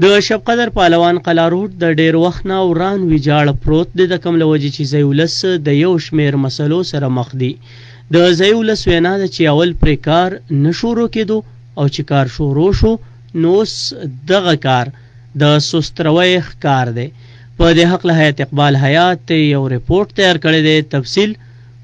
د شبقدر پهلوان قلعه روډ د ډېر وخت نه وران ویجاړ پروت دی، د کوم له وجې چې ځايي ولس د یو شمېر مسلو سره مخ دي. د ځايي ولس وینا ده چې اول پرې کار نه شروع کېدو او چې کار شروع شو نو اوس دغه کار د سستروۍ ښکار دی. په دې هکله حیات اقبال حیات یو رپورټ تیار کړی دی، تفصیل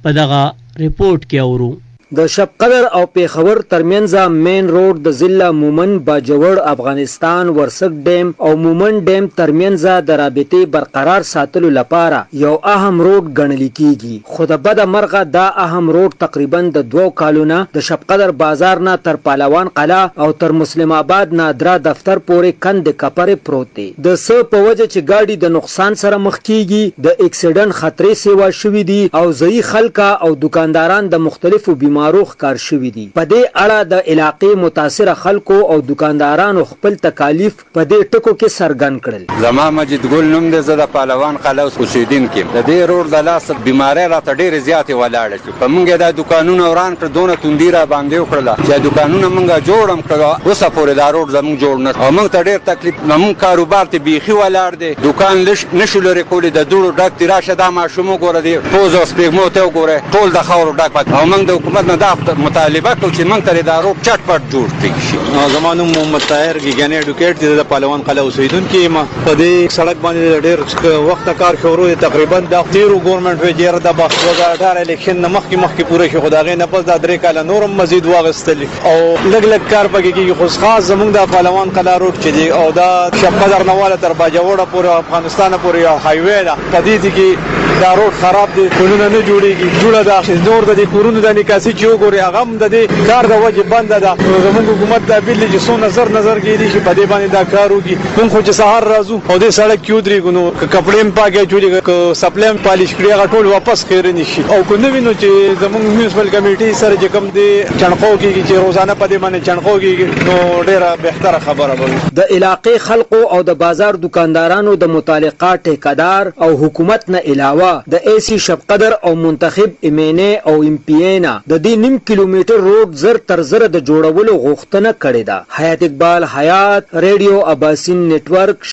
په دغه رپورټ کې اورو. د شبقدر او پېښور ترمنځ مین روډ د ضلع مومند باجوړ افغانستان ورسک ډیم او مومند ډیم ترمنځ د رابطې برقرار ساتلو لپاره یو اهم روډ ګڼل کیږي، خو د بده مرغه دا اهم روډ تقریبا د 2 کالو نه د شبقدر بازار نه تر پهلوان قلعه او تر مسلم آباد نادرا دفتر پورې کندې کپرې پروت دی، د څه په وجه چې ګاډي د نقصان سره مخ کیږي، د اکسیډنټ خطرې سیوا شوي دي او ځايي خلک او دکانداران د مختلفو بیمارو ښکار شوي دي. په دې اړه د علاقې متاثره خلکو او دکاندارانو خپل تکالیف په دې ټکو کې څرګند کړل. زما مجید ګل نوم دی، زه د پهلوان قلعه اوسېدونکی یم. د دې روډ د لاسه بیمارۍ راته ډېرې زیاتې ولاړې شوې. په موږ یې دا دوکانونه وران کړل، دونه توندي را باندې وکړله چې دوکانونه موږ جوړ هم کړل، اوسه پورې دا روډ زموږ جوړ نه شو او موږ ته ډېر تکلیف. زموږ کاروبار ته بیخي ولاړ دی، دوکان نشو لرې کولی، د دوړو ډک دی. راشه دا ماشوم وګوره، دې پوزه او سپېږمو ته وګوره، ټول د خاورو ډک پاتې. او موږ د حکومت نه دا مطالبه کوو چې موږ ته دا روډ چټ پټ جوړ کړی شي. زما نوم محمد طاهر ګیګاني اډوکیټ دی، د پهلوان قلعه اوسېدونکی یم. په دې سړک باندې ډېر وخت کار شروع دی، تقریبا دا تیرو ګورنمنټ وی چې دا 2018 الیکشن نه مخکې مخکې پوره شي، خو د هغې نه پس دا 3 کاله نور هم مزید واغېستل او لږ لږ کار پکې کېږي. خو خاص زموږ د پهلوان قلعه روډ چې دی او دا شبقدر نه واله تر باجوړه پورې افغانستانه پورې یو های وی ده، په دې کې دا روډ خراب دی، پلونه نه جوړېږي، جوړه ده. نور د دې کورونو د نکاسي چې وګورې هغه هم د دې کار د وجې بنده ده. زموږ حکومت دا اپیل دی چې څو نظر نظر کېدی شي په دې باندې دا کار وکړي. موږ خو چې سهار راځو او دې سړک کې ودرېږو نو که کپړې هم پاکې اچولي، که څپلۍ هم پالیش کړي، هغه ټول واپس خیرنې شي. او که نه وي نو چې زموږ میونسپل کمیټې سره چې کوم دې چڼقو کېږي، چې روزانه په دې باندې چڼقو کېږي، نو ډېره بهتره خبره به وي. د علاقې خلقو او د بازار دکاندارانو د متعلقه ټیکدار او حکومت نه علاوه د ای سي شبقدر او منتخب ایم این ای او ایم پي ای نه د دې نیم کیلومتر روډ زر تر زره د جوړولو غوښتنه کړې ده. حیات اقبال حیات، ریډیو اباسین نیټورک.